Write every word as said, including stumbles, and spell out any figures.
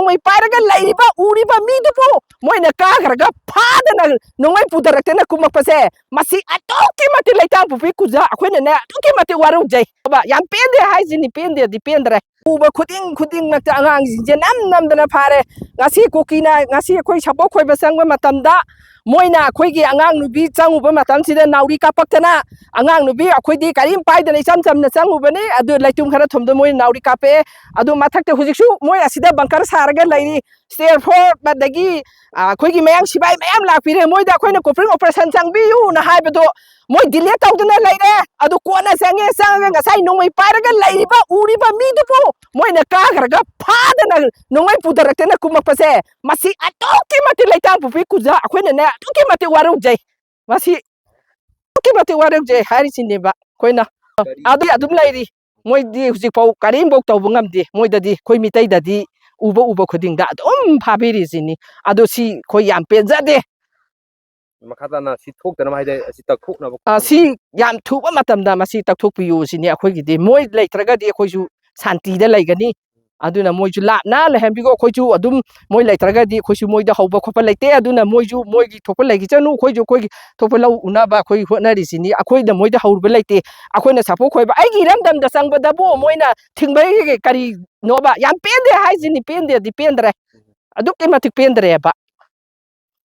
ꯅꯣꯡꯃꯩ ꯄꯥꯏꯔꯒ ꯂꯩꯔꯤꯕ, ꯎꯔꯤꯕ ꯃꯤꯗꯨꯕꯨ ꯃꯣꯏꯅ ꯀꯥꯈ꯭ꯔꯒ ꯐꯥꯗꯅ ꯅꯣꯡꯃꯩ ꯄꯨꯊꯔꯛꯇꯅ ꯀꯨꯝꯃꯛꯄꯁꯦ, ꯃꯁꯤ ꯑꯗꯨꯛꯀꯤ ꯃꯇꯤꯛ ꯂꯩꯇꯥꯡꯄꯣꯛꯄꯤ ꯈꯨꯟꯖꯥ ꯑꯩꯈꯣꯏꯅꯅꯦ ꯑꯗꯨꯛꯀꯤ ꯃꯇꯤꯛ ꯋꯥꯔꯧꯖꯩ꯫ ꯌꯥꯝ ꯄꯦꯟꯗꯦ ꯍꯥꯏꯁꯤꯅꯤ, ꯄꯦꯟꯗꯦꯗꯤ ꯄꯦꯟꯗ꯭ꯔꯦ꯫ ꯎꯕ ꯈꯨꯗꯤꯡ ꯈꯨꯗꯤꯡꯃꯛꯇ ꯑꯉꯥꯡꯁꯤꯡꯁꯦ ꯅꯝ ꯅꯝꯗꯅ ꯐꯥꯔꯦ꯫ ꯉꯁꯤ ꯀꯨꯀꯤꯅ, ꯉꯁꯤ ꯑꯩꯈꯣꯏ ꯁꯥꯄꯣꯛ ꯈꯣꯏꯕ ꯆꯪꯕ ꯃꯇꯝꯗ ꯃꯣꯏꯅ ꯑꯩꯈꯣꯏꯒꯤ ꯑꯉꯥꯡ ꯅꯨꯄꯤ ꯆꯪꯉꯨꯕ ꯃꯇꯝꯁꯤꯗ ꯅꯥꯎꯔꯤ ꯀꯥꯞꯄꯛꯇꯅ, ꯑꯉꯥꯡ ꯅꯨꯄꯤ ꯑꯩꯈꯣꯏꯗꯤ ꯀꯔꯤꯝ ꯄꯥꯏꯗꯅ ꯏꯆꯝ ꯆꯝꯅ ꯆꯪꯉꯨꯕꯅꯤ, ꯑꯗꯨ ꯂꯩꯇꯨꯝ ꯈꯔ ꯊꯨꯝꯗ ꯃꯣꯏꯅ ꯅꯥꯎꯔꯤ ꯀꯥꯞꯄꯛꯑꯦ꯫ ꯑꯗꯨ ꯃꯊꯛꯇ ꯍꯧꯖꯤꯛꯁꯨ ꯃꯣꯏ ꯑꯁꯤꯗ ꯕꯪꯀꯔ ꯁꯥꯔꯒ ꯂꯩꯔꯤ꯫ ꯁ꯭ꯇꯦꯠ ꯐꯣꯔꯁ ꯑꯗꯒꯤ, ꯑ, ꯑꯩꯈꯣꯏꯒꯤ ꯃꯌꯥꯝ ꯁꯤꯐꯥꯏ ꯃꯌꯥꯝ ꯂꯥꯛꯄꯤꯔꯦ, ꯃꯣꯏꯗ ꯑꯩꯈꯣꯏꯅ ꯀꯣꯄꯔꯤꯡ ꯑꯣꯄꯔꯦꯁꯟ ꯆꯪꯕꯤꯌꯨꯅ ꯍꯥꯏꯕꯗꯣ ꯃꯣꯏ ꯗꯤꯂꯦ ꯇꯧꯗꯨꯅ ꯂꯩꯔꯦ꯫ ꯑꯗꯨ ꯀꯣꯟꯅ ꯆꯪꯉꯦ, ꯆꯪꯉꯒ ꯉꯁꯥꯏ ꯅꯣꯡꯃꯩ ꯄꯥꯏꯔꯒ ꯂꯩꯔꯤꯕ, ꯎꯔꯤꯕ ꯃꯤꯗꯨꯕꯨ ꯃꯣꯏꯅ ꯀꯥꯈ꯭ꯔꯒ ꯐꯥꯗꯅ ꯅꯣꯡꯃꯩ ꯄꯨꯊꯔꯛꯇꯅ ꯀꯨꯝꯃꯛꯄꯁꯦ, ꯃꯁꯤ ꯑꯗꯨꯛꯀꯤ ꯃꯇꯤꯛ ꯂꯩꯇꯥꯡꯄꯣꯛꯄꯤ ꯈꯨꯟꯖꯥ ꯑꯩꯈꯣꯏꯅꯅꯦ ꯑꯗꯨꯛꯀꯤ ꯃꯇꯤꯛ ꯋꯥꯔꯧꯖꯩ꯫ ꯃꯁꯤ ꯑꯗꯨꯛꯀꯤ ꯃꯇꯤꯛ ꯋꯥꯔꯧꯖꯩ ꯍꯥꯏꯔꯤꯁꯤꯅꯦꯕ ꯑꯩꯈꯣꯏꯅ꯫ ꯑꯗꯨ ꯑꯗꯨꯝ ꯂꯩꯔꯤ꯫ ꯃꯣꯏꯗꯤ ꯍꯧꯖꯤꯛꯐꯥꯎ ꯀꯔꯤꯝꯐꯥꯎ ꯇꯧꯕ ꯉꯝꯗꯦ꯫ ꯃꯣꯏꯗꯗꯤ, ꯑꯩꯈꯣꯏ ꯃꯤꯇꯩꯗꯗꯤ ꯎꯕ ꯎꯕ ꯈꯨꯗꯤꯡꯗ ꯑꯗꯨꯝ ꯐꯥꯕꯤꯔꯤꯁꯤꯅꯤ꯫ ꯑꯗꯣ ꯁꯤ ꯑꯩꯈꯣꯏ ꯌꯥꯝ ꯄꯦꯟꯖꯗꯦ꯫ ꯃꯈꯥ ꯇꯥꯅ ꯁꯤ ꯊꯣꯛꯇꯅꯕ ꯍꯥꯏꯗꯤ ꯑꯁꯤ ꯇꯛꯊꯣꯛꯅꯕ ꯑ, ꯁꯤ ꯌꯥꯝ ꯊꯨꯕ ꯃꯇꯝꯗ ꯃꯁꯤ ꯇꯛꯊꯣꯛꯄꯤꯌꯨ ꯁꯤꯅꯤ ꯑꯩꯈꯣꯏꯒꯤꯗꯤ꯫ ꯃꯣꯏ ꯂꯩꯇ꯭ꯔꯒꯗꯤ ꯑꯩꯈꯣꯏꯁꯨ ꯁꯥꯟꯇꯤꯗ ꯂꯩꯒꯅꯤ꯫ ꯑꯗꯨꯅ ꯃꯣꯏꯁꯨ ꯂꯥꯞꯅ ꯂꯩꯍꯟꯕꯤꯈꯣ꯫ ꯑꯩꯈꯣꯏꯁꯨ ꯑꯗꯨꯝ, ꯃꯣꯏ ꯂꯩꯇ꯭ꯔꯒꯗꯤ ꯑꯩꯈꯣꯏꯁꯨ ꯃꯣꯏꯗ ꯍꯧꯕ ꯈꯣꯠꯄ ꯂꯩꯇꯦ꯫ ꯑꯗꯨꯅ ꯃꯣꯏꯁꯨ ꯃꯣꯏꯒꯤ ꯊꯣꯛꯄ ꯂꯩꯈꯤꯁꯅꯨ, ꯑꯩꯈꯣꯏꯁꯨ ꯑꯩꯈꯣꯏꯒꯤ ꯊꯣꯛꯄ ꯂꯧ ꯎꯅꯕ ꯑꯩꯈꯣꯏ ꯍꯣꯠꯅꯔꯤꯁꯤꯅꯤ꯫ ꯑꯩꯈꯣꯏꯗ ꯃꯣꯏꯗ ꯍꯧꯔꯨꯕ ꯂꯩꯇꯦ꯫ ꯑꯩꯈꯣꯏꯅ ꯁꯥꯄꯣꯛ ꯈꯣꯏꯕ, ꯑꯩꯒꯤ ꯏꯔꯝꯗꯝꯗ ꯆꯪꯕꯗꯕꯨ ꯃꯣꯏꯅ ꯊꯤꯡꯕꯒꯤ ꯀꯔꯤꯅꯣꯕ? ꯌꯥꯝ ꯄꯦꯟꯗꯦ ꯍꯥꯏꯁꯤꯅꯤ, ꯄꯦꯟꯗꯦꯗꯤ ꯄꯦꯟꯗ꯭ꯔꯦ, ꯑꯗꯨꯛꯀꯤ ꯃꯇꯤꯛ ꯄꯦꯟꯗ꯭ꯔꯦꯕ꯫